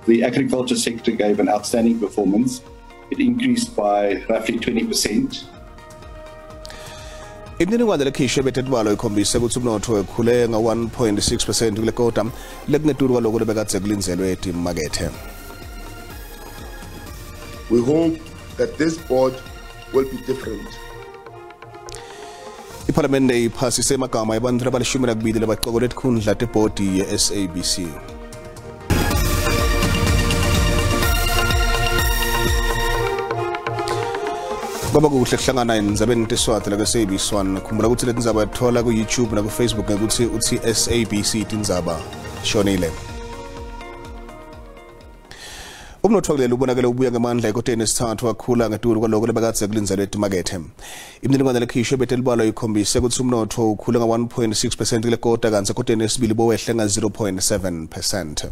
The agriculture sector gave an outstanding performance. It increased by roughly 20%. Imininingwane lekhishwe betetibalo ikhombise ukuthi umnotho wekhule nga-1.6% kule kota, lekungetulu kwaloko lebekadze kulindzelwe timakethe. We hope that this board will be different. Iphalamende iphasise emagama ebantfu labalishumi nakubili labaqokelwe tikhundla tebhodi ye-SABC. Kwaba kuhle kuhlangana endzabeni teswati laka-SABC 1. Khumbula ukuthi letindzaba yathola ku-YouTube naku-Facebook ngekutsi utsi SABC Tindzaba. Shonile. Umnotfo wakuleli ubonakele ubuya ngemandla ekoteni esithathu, wakhula ngetulu kwaloko lebekadze kulindzelwe etimakethe. Imininingwane lekhishwe betelibalo ikhombise kutsi umnotfo ukhule nga-1.6% kule kota, kantsi ekoteni yesibili bowehle nga-0.7%.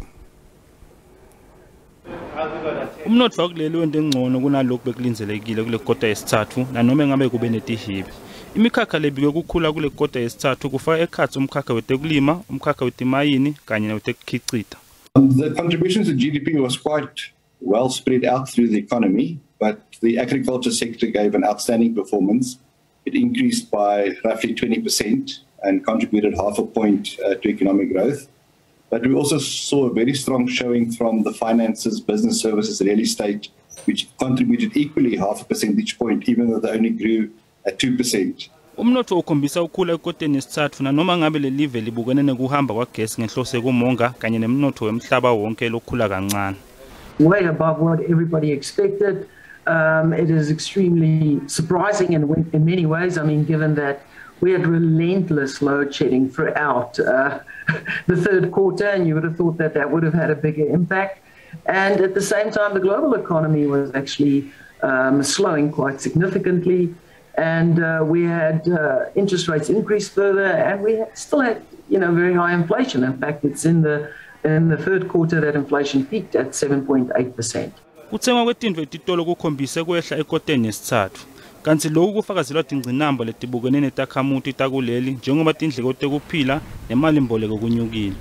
Umnotfo wakuleli wente ngcono kunalokhu bekulindzelekile kule kota yesithathu, nanoma ngabe kube netihibe. Imikhakha lebikwe kukhula kule kota yesithathu kufaka ekhatsi umkhakha wetekulima, umkhakha wetimayini kanye newetekukhicita. The contributions to GDP was quite well spread out through the economy, but the agriculture sector gave an outstanding performance. It increased by roughly 20% and contributed half a point to economic growth. But we also saw a very strong showing from the finances, business services, real estate, which contributed equally half a percentage point, even though they only grew at 2%. Umnotfo ukhombisa ukukhula ekoteni yesithathu nanoma ngabe lelive libukene nekuhamba kwagesi ngenhloso yekumonga kanye nemnotfo wemhlaba wonke lokhula kancane. Way above what everybody expected. It is extremely surprising in many ways. I mean, given that we had relentless load shedding throughout the third quarter, and you would have thought that that would have had a bigger impact. And at the same time, the global economy was actually slowing quite significantly. And we had interest rates increase further, and we still had very high inflation. In fact, it's in the third quarter that inflation peaked at 7.8%. Kutsengwa kwetintfo etitolo kukhombise kwehla ekoteni yesithathu, kantsi loku kufakazelwa tingcinamba letibukene netakhamuti takuleli, njengoba tindleko tekuphila nemalimboleko kunyukile.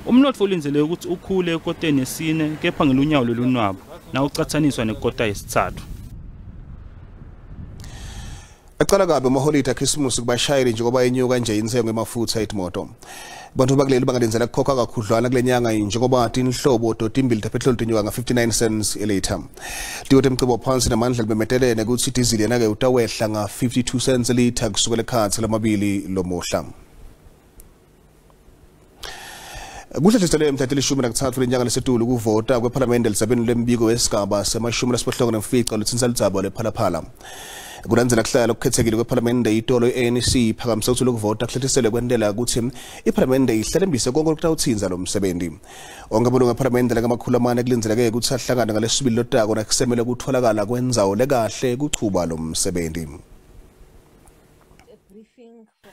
Umnotfo ulindzeleke ukuthi ukhule ekoteni yesine, kepha ngelunyawo lolunwabo nawucatsaniswa nekota yesithathu. Aqala kabi amaholide akhisimusi kubashayeli njengoba inyuka nje intsengo yemafutsa etimoto. Bantfu bakuleli bangalindzela kukhokha kakhudlwana kule nyanga, njengoba tinhlobo totimbili tepetroli tinyuka nga-59 cents elitha. Tiko temcebo phansi namandla limemetelene kutsi idizili yena-ke utawehla nga-52 cents elitha kusukela ekhatsi lamabili lomuhla. Kuhlehliselwe mhla 13 lenyanga lesetulu kuvota kwephalamende lisabeni lembiko wesigaba se-85 lutsintsa ludzaba lwePhalaphala. Kulandzela kuhlala lokukhethekile kwephalamende itolo, i-ANC iphakamise kutsi lokuvota kuhlehliselwe kwentela kutsi iphalamende ihlelembise konke lokutawutsintsa lo msebenzi. Onke amalungu ephalamende langama-400 kulindzeleke kutsi ahlangane ngalesibili lotako nakusemele kutholakala kwendzawo lekahle kuchuba lo msebenzi.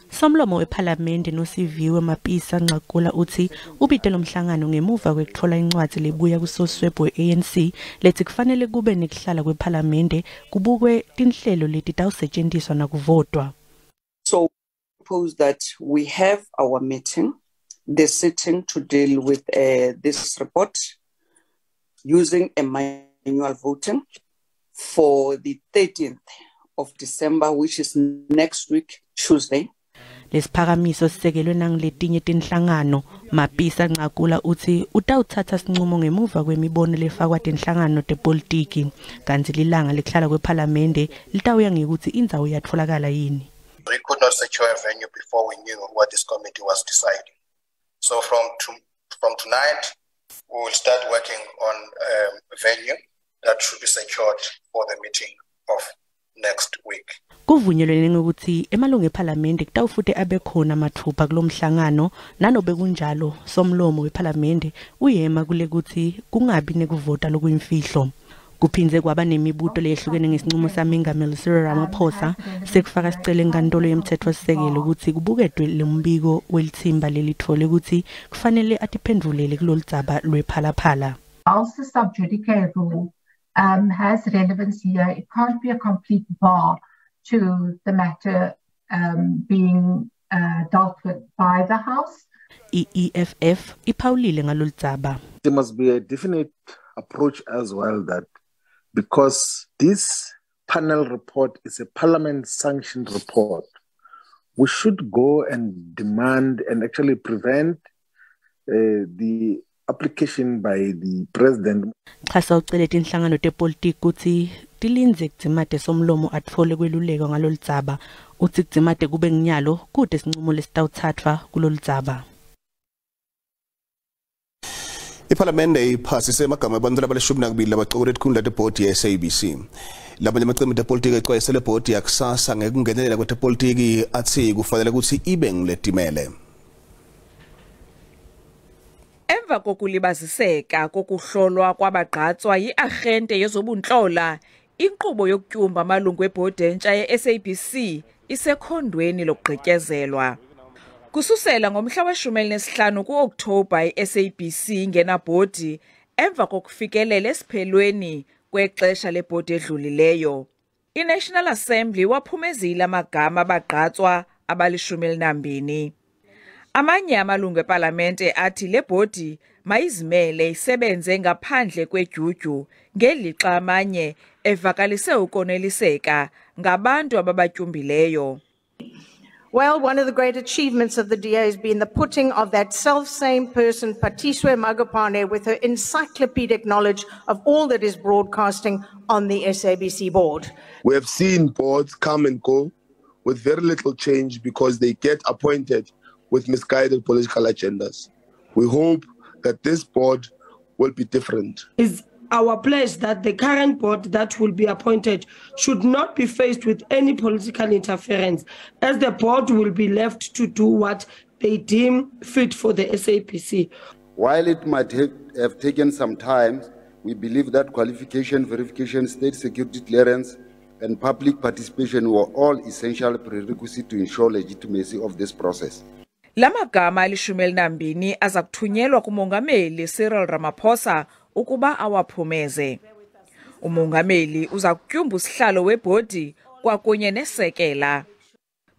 Somlomo wePhalamende Nosiviwe Mapisa Nqakula uthi ubite lo mhlangano ngemuva kwekutfola incwadzi lebuya kusoswebhu we-ANC lethi kufanele kube nekuhlala kwephalamende kubukwe tinhlelo letitawusetjentiswa nakuvotwa. So propose that we have our meeting, the sitting to deal with this report using a manual voting for the 13th of December, which is next week, Tuesday. Lesiphakamiso sisekelwe nangiletinye tinhlangano. Mapisa Nqakula uthi utawutsatsa sincumo ngemuva kwemibono lefakwa tinhlangano tepolitiki, kantsi lilanga lekuhlala kwephalamende litawuya ngekuthi indzawo iyatfolakala yini. We could not secure a venue before we knew what this committee was deciding. So from tonight, we will start working on a venue that should be secured for the meeting of next week. Kuvunyelwene ngekutsi emalungu ephalamende kutawufute abe khona mathupha kulomhlangano. Nanobe kunjalo, somlomo wephalamende uyema kule kutsi kungabi nekuvota lokuyimfihlo. Kuphindze kwaba nemibuto leyehlukene ngesincumo samengameli Cyril Ramaphosa sekufaka sicelo enkantolo yemtsetfosisekelo kutsi kubuketwe lombiko welitsimba lelitfole kutsi kufanele atiphendvulele kuloludzaba lwePhalaphala. Whilst the sub judice rule has relevance here, it can't be a complete bar to the matter being dealt with by the House. I-EFF iphawulile ngaloludzaba. There must be a definite approach as well that because this panel report is a parliament-sanctioned report, we should go and demand and actually prevent the application by the president. Xhasa ucele tinhlangano tepolitiki kutsi tilindze kudzimate somlomo atfole kwelulekwa ngaloludzaba. Utsi kudzimate kube nginyalo kute sincumo lesitawutsatfwa kuloludzaba. Iphalamende iphasise emagama ebantfu labalishumi nakubili labacokele tikhundla tebhodi ye-SABC. Labanye amacembu etepolitiki ecwayise lebhodi yakusasa ngekungenelela kwetepolitiki atsi kufanele kutsi ibe nguletimele. Emva kokulibaziseka kokuhlolwa kwabagqatswa yi-arhente yezobuntlola, inkqubo yokutyumba amalungu ebhodi entsha ye-SABC isekhondweni lokugqityezelwa. Kususela ngomhla we-15 ku-Okthobha i-SABC ingenabhodi emva kokufikelela esiphelweni kwexesha lebhodi edlulileyo. I-National Assembly waphumezile amagama abagqatswa abali-12. Amanye amalungu epalamente athi le bhodi mayizimele isebenze ngaphandle kwedyudyu, ngelixa amanye evakalise ukoneliseka ngabantu ababatyumbileyo. Well, one of the great achievements of the DA has been the putting of that self-same person, Phathiswa Magopane, with her encyclopedic knowledge of all that is broadcasting on the SABC board. We have seen boards come and go with very little change because they get appointed with misguided political agendas. We hope that this board will be different. It's our pledge that the current board that will be appointed should not be faced with any political interference, as the board will be left to do what they deem fit for the SABC. While it might have taken some time, we believe that qualification, verification, state security clearance, and public participation were all essential prerequisites to ensure legitimacy of this process. La magama ali-12 aza kuthunyelwa kumongameli Cyril Ramaphosa ukuba awaphumeze. Umongameli uza kutyumba usihlalo webhodi kwakunye nesekela.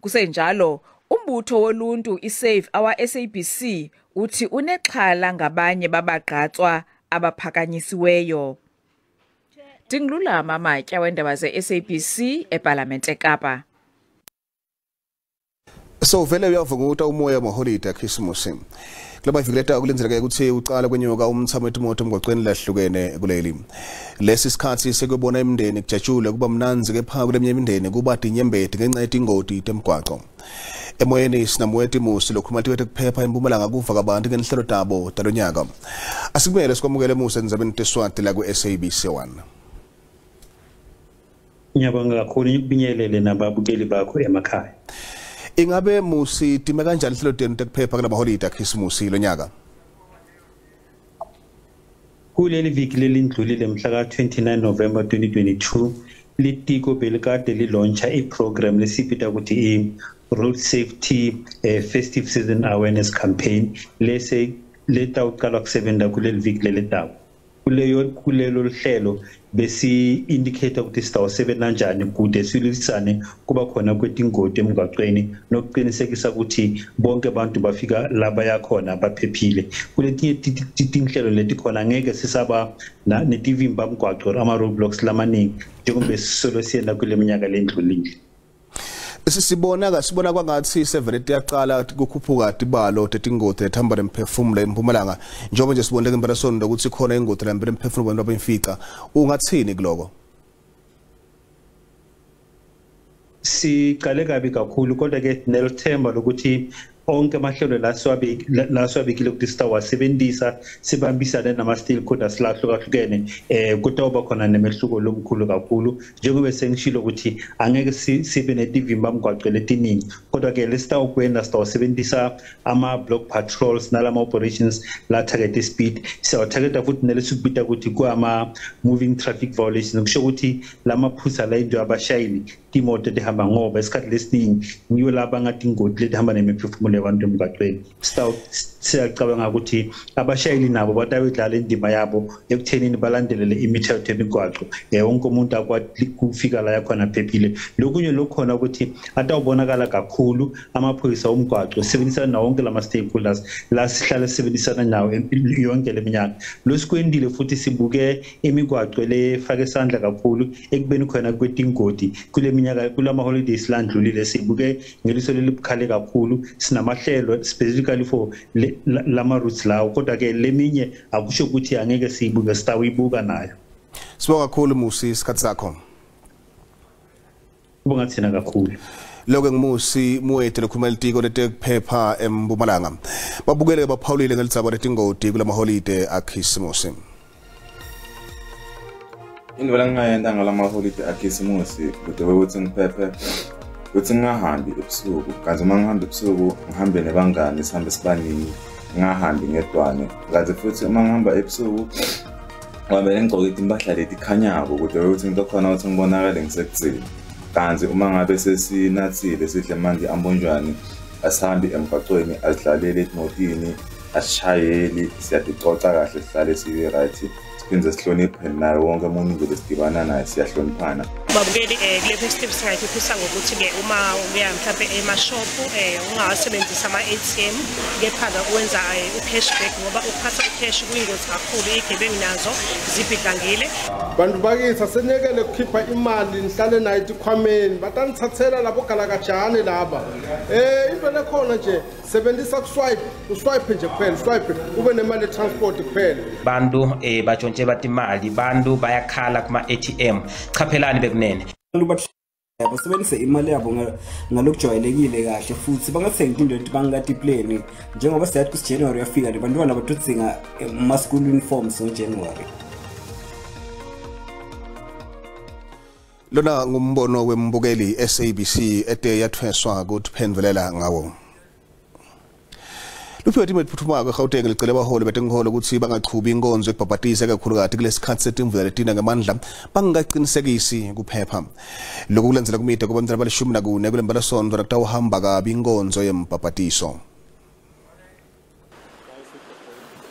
Kusenjalo, umbutho woluntu iSave Our SABC uthi unexhala ngabanye babagqatswa abaphakanyisiweyo. Ndingululama Matya wendaba ze-SABC ePalamente eKapa. So vele uyavunguta umoya maholide akhisimusi. Kulaba viki kulindzeleke kutsi ucala kwenyuka umthamo wetimoto emgwaqweni lahlukene kuleli. Lesi sikhatsi sekubona imindeni kujatshule kuba mnandzi kepha kuleminye imindeni kuba tinyembeti ngenxa yetingoti temgwaco. Emoyeni sinamuweti Musi lokhuluma kuphepha eMpumalanga kuva kabanti ngenhlelo tabo talonyaka. Asikumele sikwamukele Musi endzabeni teSwati la ku-SABC 1. Ngiyabonga kakhulu ngikubingelele nababukeli bakho emakhaya. Ingabe Musi time kanjani hlelo tenu tekuphepha kulamaholide akhisimusi lonyaka? Kuleli viki lelindlulile mhla ka-29 November 2022 litiko belikade lilauncha i-program lesibita ukuthi i-Road Safety Festive Season Awareness Campaign lese letawuqala kusebenza kuleli viki lelitako. Kulelo hlelo besi indicator ukuthi sitawusebenza kanjani kude silwisane kuba khona kwetingoti emgwaqweni nokuqinisekisa ukuthi bonke abantu bafika la baya khona baphephile. Kuletinye tinhlelo letikhona ngeke sisaba netivimba mgwaqo ama roadblocks lamaningi njengoba sisolo siyenda kule minyaka lendlulile. Sibona kwangathi sevele tiyaqala kukhuphuka tibalo tetingoti lethamba nemphefumulo eMpumalanga, njengoba nje sibonile ngempelasonto ukuthi khona ingoti lehamba nemphefumulo abantu abayimfica. Ungathini kuloko? Siqale kabi kakhulu kodwa ke nelithemba lokuthi onke amahlelo laswabekile ukuthi sitawasebenzisa sibambisane nama-stakeholders lahlukahlukene kutawuba khona nemehluko lomkhulu kakhulu njengoba sengishilo ukuthi angeke sibe netivimba mgwaqo letiningi, kodwa ke lesitawukwenda sitawusebenzisa ama-block patrols nalama-operations la target speed. Siyawutargeta futhi nalesikubita ukuthi kwama-moving traffic violations, kusho ukuthi lamaphutha la into abashayeli timoto letihamba ngoba isikhathi lesiningi ngiyo laba ngathi ingoti letihamba nemiphefumulo yabantu emgwaqweni. Siyacabanga ukuthi abashayeli nabo batawudlala indima yabo ekuthenini balandelele imithetho yemigwaqo, wonke umuntu akwati kufika la yakhona phephile. Lokunye lokhona ukuthi atawubonakala kakhulu amaphoyisa omgwaqo sebenzisana nawo wonke lama stakeholders la sihlala sisebenzisana nawo yonke leminyaka. Losikwendile futhi sibuke imigwaqo lefake isandla kakhulu ekubeni khona kwetingoti kule minyaka kulama holidays landlulile, sibuke ngeliso lelibukhale kakhulu. Sinamahlelo specifically for lama routes lawo, kodwa ke leminye akusho ukuthi angeke siyibuke, sitawibuka nayo. Sibonga kakhulu Musi isikhathi sakho. Kubonga thina kakhulu. Lokho nguMusi Moeti lokhuluma litiko letekuphepha eMpumalanga. Babukele baphawulile ngelitsaba letingoti kulamaholide akhisimusi. Into lengingayenta ngalamaholide akhisimusi kude ukuthi ngiphephe ukuthi ngingahambi ebusuku, kanti uma ngihamba ebusuku ngihambe nebangani, sihambe sibaningi, ngingahambi ngedwane. Kanti futhi uma ngihamba ebusuku kwamele ngigcoke impahla letikhanyako kude ukuthi ngitokhona ukuthi ngibonakale ngisekudzeni. Kanti uma ngabe sesinathile sidle manje ambonjwane, asihambi emgwaqweni, asidlaleli emotini, asishayeli, siyaticoca kahle, sihlale sibe right, siphinde sihloniphe naye wonke umuntu nje lesidibana naye, siyahloniphana. Babukeli kule festive singayiphephisa ngokuthi-ke uma uya mhlampe emashophu ungawasebenzisi ama-ATM, kepha-ke wenza u-cashback ngoba ukuphatha u-cash kuyingozi kakhulu, iy'gebengu nazo zibhidlangile. Bantu bakithi asenyekele ukukhipha imali nihlale nayo etikhwameni, batanithathela labo galakajane laba. Into lekhona nje sebenzisa kuswipe, uswipe nje kuphela, uswipe ube nemali ye-transport kuphela. Bantu batshontshe batimali, bantu bayakhala kuma-ATM, chaphelani bekunene. Abantu basebenzise imali yabo ngalokujwayelekile kahle futhi bangathengi into leti bangakatipleni njengoba siyathi kusi January uyafika nebantwana batodzinga ma-school uniforms ngoJanuary. Lona ngumbono wembukeli SABC ete yathweswa kutiphendvulela ngawo. Luphiwe time liphuthumako eGauteng licele abaholi betinkholo kutsi bangachubi inkonzo yekubhabhatisa kakhulukati kulesikhatsi setimvula letina ngemandla bangakaqinisekisi kuphepha. Lokhu kulandzela kumida kubantwana abali-14 kulempelasonto nakutawuhamba kabi inkonzo yembhabhatiso.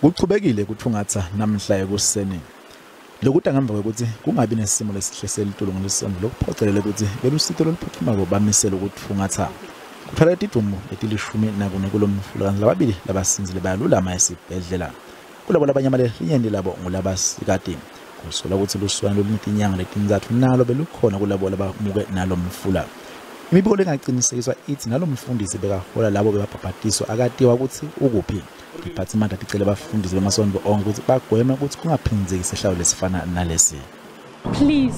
Kuchubekile kuthungatha namhla ekuseni. Lokuta ngemva kwekutsi kungabi nesimo lesihle selitulu ngelisonto lokuphocelele kutsi belusito loluphuthumako bamisele ukuthungatha. Kuthola tidumbu leti-14 kulomfula kanti lababili labasinzile bayalulama esibhedlela. Kulabo labanyamale linyenti labo ngulabasikati. Kusola kutsi luswane lolunetinyanga letintsatfu nalo belukhona kulabo labamuke nalomfula. Imibiko lengacinisekiswa itsi nalomfundisi bekahola labo bebabhabhatiswa akatiwa kutsi ukuphi. Tiphatsimandla ticele bafundisi bemasonto onke kutsi bagweme kutsi kungaphindzeki sehlakalo lesifana nalesi. Please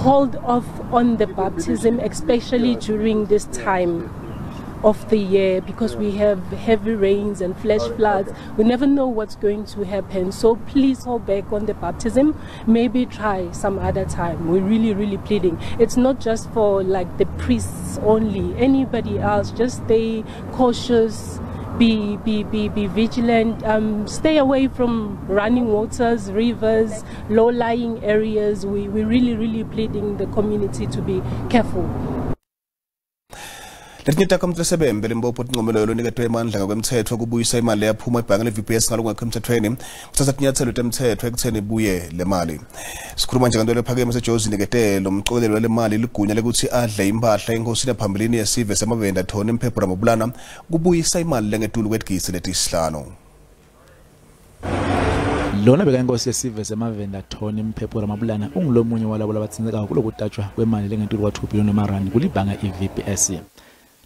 hold off on the baptism, especially during this time of the year, because we have heavy rains and flash floods. We never know what's going to happen. So please hold back on the baptism. Maybe try some other time. We're really, really pleading. It's not just for like the priests only. Anybody else, just stay cautious. Be vigilant, stay away from running waters, rivers, low-lying areas. We're really, really pleading the community to be careful. Letinye takhamuti lesebembe Limpopo tincomelelo loniketwe emandla ngakwemtsetfo kubuyisa imali leyaphuma ebhange le-VBS ngalokungekho emtsetfweni kutsatsa tinyatselo temtsetfo ekutseni ibuye le mali. Sikhuluma nje ngantolo lephakeme seJozi nikete lo mcokeleli wale mali ligunya lekutsi adle impahla inkhosini yaphambilini yesive semaVenda Tony Mphephu Ramabulana kubuyisa imali lengetulu kwetigidzi letisihlanu. Lona beka inkosi yesive semaVenda Tony Mphephu Ramabulana ungulomunye walabo labatsintseka kulokutatshwa kwemali lengetulu kwa-2 billion emarandi kulibhange i-VBS.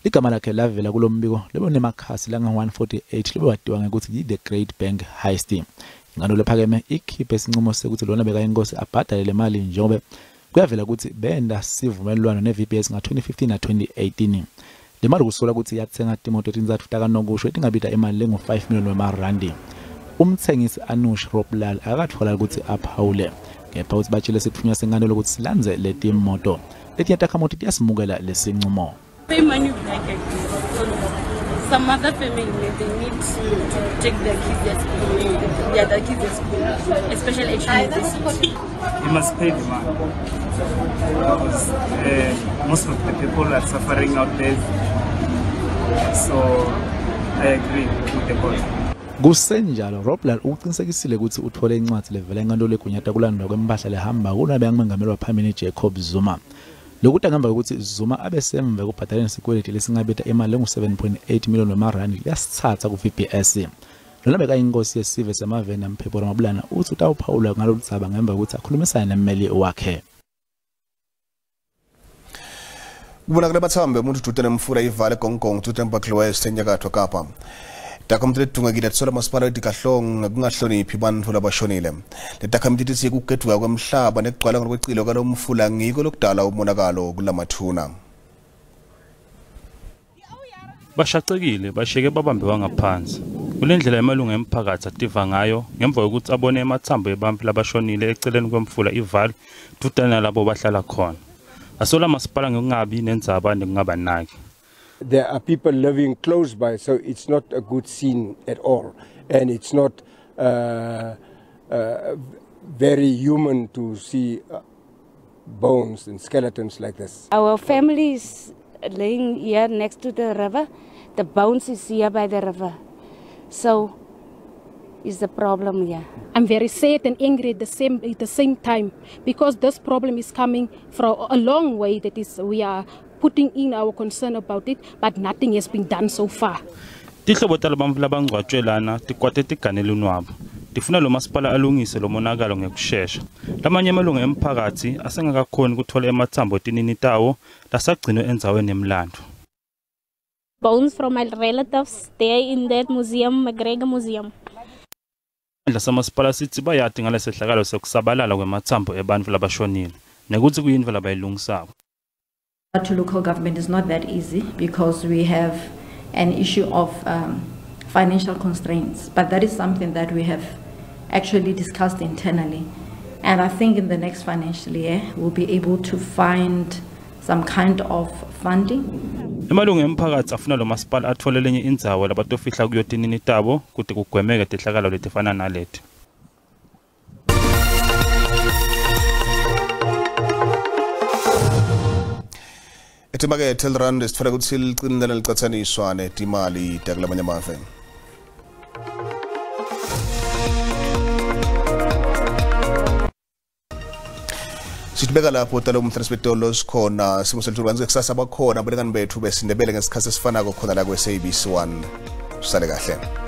Ligama lakhe lavela kulombiko lebonemakhasi langa-148 lebewatiwa ngekutsi yi-The Great Bank Heist. Inkantolo lephakeme ikhiphe sinqumo sekuthi lona beka inkosi abhadale le mali njengoba kuyavela kutsi benda sivumelwano ne-VBS nga-2015 na-2018. Le mali kusolwa kutsi yatsenga timoto letintsatfu takanokusho letingabita imali lengu-5 million wemarandi. Umtsengisi Anush Roplal akatfolakali kutsi aphawule, kepha utsi batjele sitfunywa senkantolo kutsi silandze letimoto. Letinye takhamuti tiyasimukela lesinqumo. Pay money like I do. Some other family, they need to take their kids at school, their kids at school, especially at university. You must pay the money because most of the people are suffering out there. So I agree with the board. Kusenjalo Roblal uqinisekisile ukuthi uthole incwadi levela enkantolo egunyata kulandwa kwempahla lehamba kunabe angumengameli waphambili Jacob Zuma. Lokhu ngemva kokuthi Zuma abe semva kubhadaleni isikweleti lesingabita imali engu-7.8 million wemarandi liyasithatha ku-VBS. Lona bekayinkosi yesive semaVenda Mphephu Ramabulana uthi utawuphawula ngalolu dzaba ngemva kokuthi akhulumisane nemmeli wakhe. Kubonakala bathambe umuntu udude nemfula ivale Gongong Tutemba West enyakatho Kapa. Takhamiti letidungekile tisola masipala weDikahlong kungahloniphi bantfu labashonile. Letakhamiti titsi kugedvuka kwemhlaba nekugcwala ngalokwecilo kwalomfula ngiko lokudala umonakalo kulamathuna. Bashacekile basheke babambe wangaphansi. Kulendlela emalunga emphakathi ativa ngayo ngemva kokuthi abone emathambo ebantfu labashonile eceleni kwemfula iVaal dudane nalabo bahlala khona. Asola masipala ngokungabi nendzaba nekungabanaki. There are people living close by, so it's not a good scene at all. And it's not very human to see bones and skeletons like this. Our family is laying here next to the river. The bones is here by the river. So is the problem here. I'm very sad and angry at the same time, because this problem is coming from a long way. That is, we are putting in our concern about it, but nothing has been done so far. Tihlobo talabantfu labangcwatjwe lana tikwate tiganele unwabo. Tifuna lo masipala alungise lo monakalo ngekushesha. Lamanye amalunga emphakathi asengakakhoni kuthola emathambo etinini tawo lasagcinwe endzaweni yemlandvo. Bones from my relatives, they are in that museum, McGregor Museum. Samasipala sithi bayati ngalesehlakalo sekusabalala kwemathambo ebantfu labashonile nekutsi kuyintfo labayilungisako. To local government is not that easy because we have an issue of financial constraints, but that is something that we have actually discussed internally, and I think in the next financial year we'll be able to find some kind of funding. Emalunga emphakathi afuna lo masipala athole lenye indzawo labatofihla kuyo tinini tabo kute kugwemeke tehlakalo letifana naleti. Etimakethe elirandi sitfola kutsi licinile licatsaniswa netimali takulamanye amave. Sitibeka lapho talo umhla sikhona simo selitulu kantsi kusasa bakhona abalingani bethu besindebele ngesikhathi esifanako khona la kwe-SABC 1. Sale kahle.